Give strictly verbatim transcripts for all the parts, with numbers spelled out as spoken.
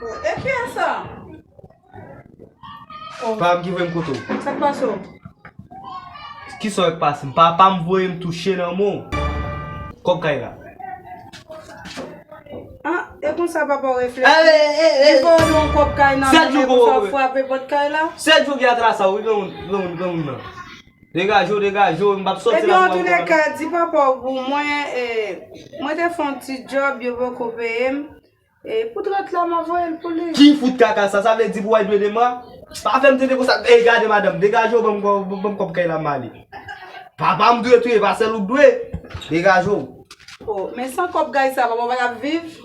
E kiyès sa? Pa m ki voye m kote w. Sa k pase w? Kisa w k pase m? Papa m voye m touche nan men w. Kòb kay la. Ah, e konsa papa w reflechi? Li voye w yon kòb kay nan men, men konsa w frape pòt kay la? Sèt jou gen atra sa, wi, granmoun, granmoun, granmoun nan. Degaje w, degaje w, m p ap sòti la. Ebyen, antouleka, di papa w pou mwen, eh, mwen te fè yon ti djòb, yo poko peye m. E pou trant la, m a voye l pou li. Ki fout kaka sa? Sa vle di pou w al dwe demen? Pa fè m tande konsa. Ey, gade madanm, degaje w, ban m kò-, ban m kòb kay la, m ale. Papa m dwe tou, e pa sèl ou k dwe. Degaje w. Oh, men san kòb kay sa, papa w pa t ap viv?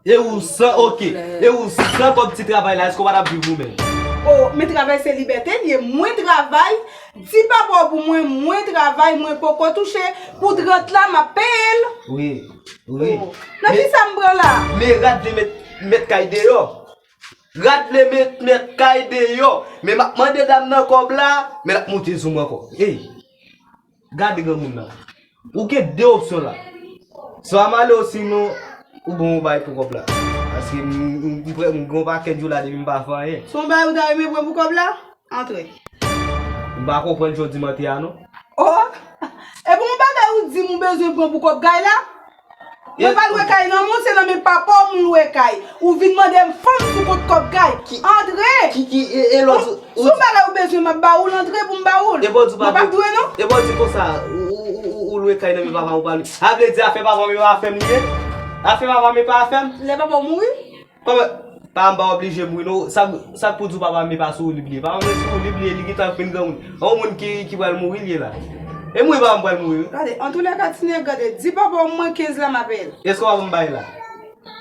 E ou san, oke. E ou san kòb ti travay la, èske w pa t ap viv ou menm? Oh, men travay se libète l ye. Mwen travay, di papa w pou mwen, mwen travay, mwen poko touche. Pou trant la, m ap peye l. Wi, wi. Oh. Nan kisa m pran la? Men rad vle met, met kay deyò. Rad vle met, met kay deyò. Men m ap mande dam nan kòb la, men l ap monte sou mwen ankò. Ey, gade granmoun nan. Ou gen de opsyon la. Swa m ale osinon ou ban m yon bagay pou kòb la. Paske m, m, m, m gen yon pakèt jou la depi m pa fè anyen. Se yon bagay ou ta renmen pran pou kòb la? Antre. M pa konprann jan w di m antre a non. Oh! Epi yon bagay ou di m ou bezwen pran pou kòb kay la? Mwen pa lwe kay nan men w, se nan men papa w m lwe kay. Ou vin mande m fanm sou kont kòb kay. Antre! Ki, ki, e, e lòt, si w bagay ou bezwen, m ap ba ou l, antre pou m ba ou l. Mwen p ap dwe non. E pa w di konsa, ou, ou, ou, ou, ou lwe kay nan men papa m, ou pa lwe. Sa vle di afè papa m e pa afè m li ye? Afè papa m e pa afè m? Lè papa w mouri? Kòman? Papa m pa oblije mouri non. Sa, sa k pou di w papa m e pa sou woulib li ye? Papa m se sou woulib li ye, li gentan fin granmoun. Yon moun ki, ki pral mouri li ye la. E mouri papa m pral mouri wi. Gade, antouleka ti nèg, gade, di papa w mwen kenz la m ap peye l. Èske w ap ban m bagay la?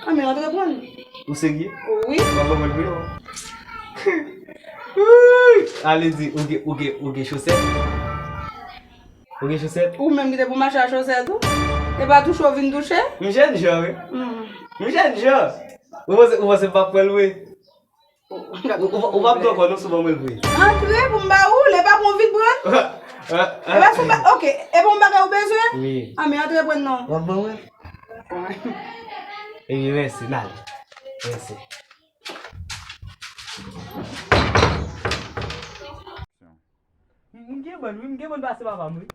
Ah, men antre pran l. Ou serye? Wi. W ap ban mwen l vre? Wi. Ale di, ou gen, ou gen, ou gen chosèt? Ou gen chosèt? Ou menm ki te pou mache a chosèt ou? E pa touche w vin touche? M jènjan wi. Mm. M jènjan. Ou panse, ou panse m p ap pran l vre? Ou, ou, ou p ap dwe ankò non si w ban mwen l vre. Antre pou m ba ou l, e pa pou w vin pran l. E pa sou ba, oke, e pa yon bagay ou bezwen? Wi. Ah, men antre pran l non. W ap ban mwen? Ebyen, mèsi, n ale. Mèsi. M, m gen bòn, wi, m gen bòn pase papa m, wi.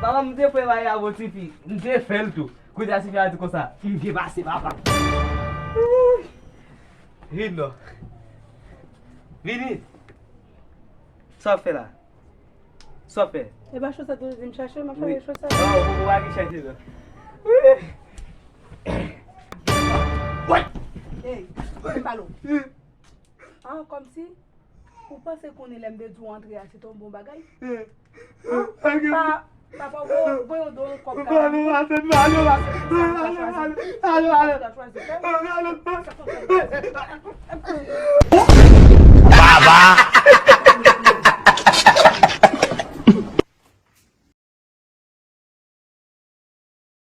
Papa m te fè bagay avè yon tifi, m te fè l tou. Kounye a tifi a di konsa, m gen pase papa m. Vin non. Vini. Sa w ap fè la? Sa w ap fè? E pa chosèt ou di m chache, m ap chache chosèt. Non, ou, ou pa vin chache non. Wi. Ey, m pale w. Ah, kòmsi ou panse konnen lè m te di w antre a, se te yon bon bagay? Ah, pa, papa, voye, voye yon don kòb kay. Baba,